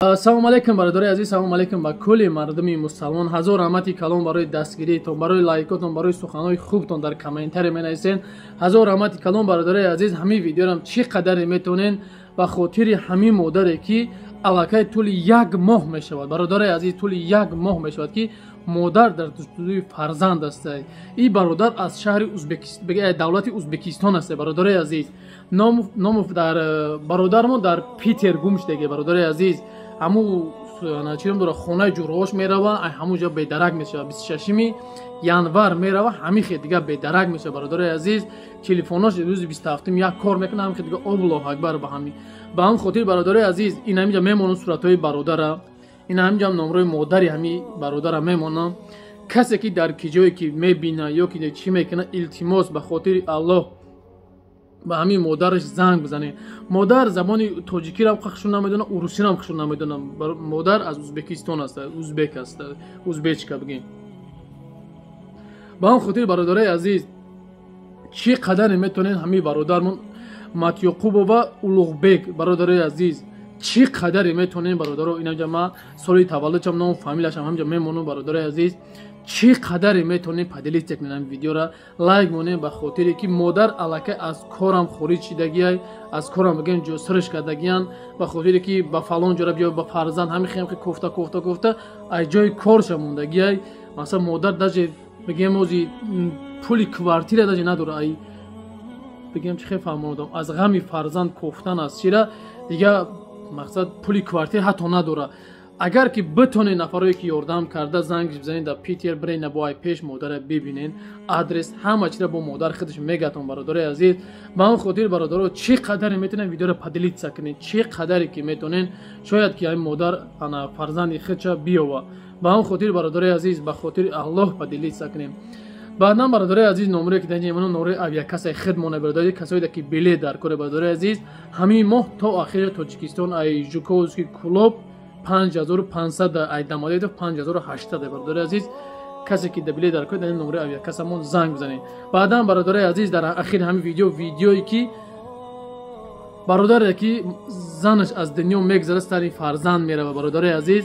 Салом алейкум, бародари азиз, салом алейкум ба кулли мардуми мусалмон. Ҳазор раҳмати калон барои дастгириитон, барои лайкотон, барои суханҳои хубтон дар комментария менависен. Ҳазор раҳмати калон, бародари азиз. Ҳамин видеорам чӣ қадаре метавонен ба хотири ҳамин модаре, ки аллакай тӯли як моҳ мешавад, бародари азиз, тӯли як моҳ мешавад, ки модар дар ҷустуҷӯи фарзанд аст. Ин бародар аз шаҳри давлати Узбекистон аст, бародари азиз. Ному дар бародармон дар Питер гум шудаги, бародари азиз. Ҳаму чирам дора, хонаи ҷуроош мерава, ҳамун ҷо бедарак мешава. 26 январ мерава, ҳамин хел дига бедарак мешава, бародари азиз. Телефонош рӯзи 27 як кор мекунад, ҳамин хел дига. Аллоҳу акбар. Ба ҳамин, ба ҳамин хотир, бародари азиз, ин ҳаминҷа мемонам суратҳои бародара, ин ҳаминҷа номрои модари ҳамин бародара мемонам. Касе ки дар ки ҷое ки мебина ё ки чӣ мекунад, илтимос, ба хотири Аллоҳ ба ҳамин модараш занг бизанед. Модар забони тоҷикиро хушон намедонад, урусиро хушон намедонад. Модар аз Узбекистон аст, узбек аст, узбечка бигем. Ба ҳамин хотир, бародарои азиз, чӣ қадаре метавонед ҳамин бародармон Матёқубова Улуғбек, бародарои азиз, чӣ қадаре метавонед, бародаро, инамҷа ма соли таваллудшам, ному фамилияшам ҳамҷа мемонам. Бародарои азиз, чӣ қадаре метавонед поделиться кунед ҳамин видеора, лайк монед, ба хотире ки модар аллакай аз корам хориҷ шидагиай, аз корам бигем ҷосирш кардагиян, ба хотире ки ба фалон ҷора биё, ба фарзанд ҳамин хем ки кофта кофта кофта аз ҷои корша мондагиай. Масалан, модар даже бигем ози пули квартира даже надора. Ай бигем, чӣ хел фаҳмонадам, аз ғами фарзанд кофтан аз чира дига мақсад пули квартира ҳатто надора. Агар ки битонед, нафарое ки ёрдам карда, занг бизанед дар Питер, бирена бо ай пеш модара бибинен, адрес ҳама чизра бо модар худаш мегатон, бародарои азиз. Ба он хотир, бародаро, чӣ қадаре метавонед видеоро поделиться кунед, чӣ қадаре ки метавонед, шояд ки ай модар ана фарзанди худша биёва. Ба он хотир, бародарои азиз, ба хотири Аллоҳ поделиться кунем. Баъдан, бародарои азиз, номере ки дар мемонам, номерои авиакассаи худмона, бародари касое ки билет дар коре, бародарои азиз, ҳамин моҳ то охири Тоҷикистон ай Жуковский Кӯлоб 5500, ай Домодедово 5800. Бародарои азиз, касе ки билет дар кор, дар ин номерои авиакассамон занг бизанед. Баъдан, бародарои азиз, дар ахири ҳамин видео, видеое ки бародаре ки занаш аз дунё мегзарад, сари фарзанд мерава, бародарои азиз,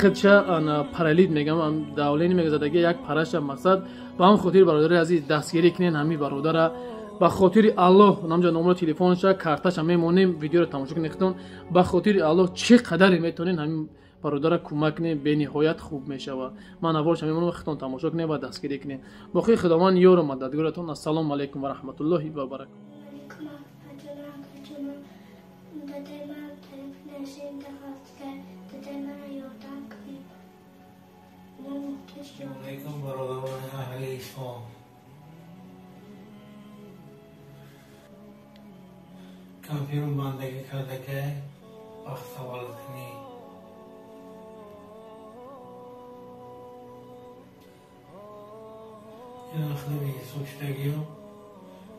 худша паралит мегам, давление мегзадаги як параша мақсад. Ба ҳамин хотир, бародарои азиз, дастгирӣ кунед ҳамин бародара ба хотири Аллоҳ. Намҷа номро, телефонша, карташа мемонем, видеоро тамошо кунед худтон. Ба хотири Аллоҳ чӣ қадаре метавонед ҳамин бародара кӯмак кунед, бениҳоят хуб мешавад. Ман аввалша мемонам, худтон тамошо кунед ва дастгирӣ кунед. Боқӣ Худованд ёру мададгоратон. Ассалому алайкум ва раҳматуллоҳи ва баракатуҳ. Алейкум, бародарони аҳли ислом. Кампирум бандагӣ кардакай вақт таваллуд кунӣ. Ина худам ҳисоб шудагиём,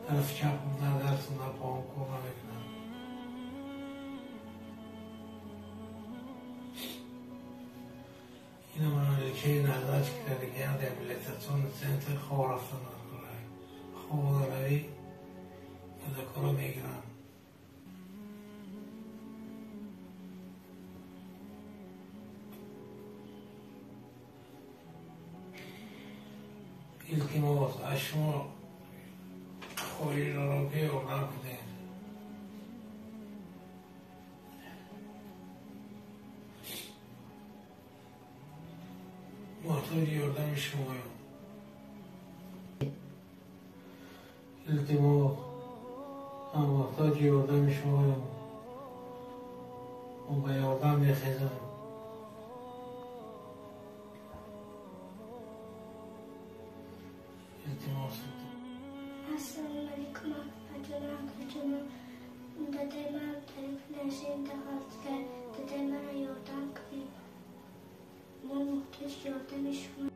даст чап на даст на поам кор намекунам. Ина мана лечение назначить кардагиам, реабилитационный центр хоб рафтан даркорай. Хоб даравӣ дакоро мегирам. Илтимос, аз шумо хоҳиш дорам, ки ёрдам кунед. Муҳтоҷи ёрдами шумоям. Илтимос, ман муҳтоҷи ёрдами шумоям. Ман ба ёрдам мехезам. Илтимос. Ассалому алайкум, апаҷон, акаҷонам. Дадай ман тариф нашин дадай мана ёрдам кунед. Мо муҳтоҷи ёрдами шумо.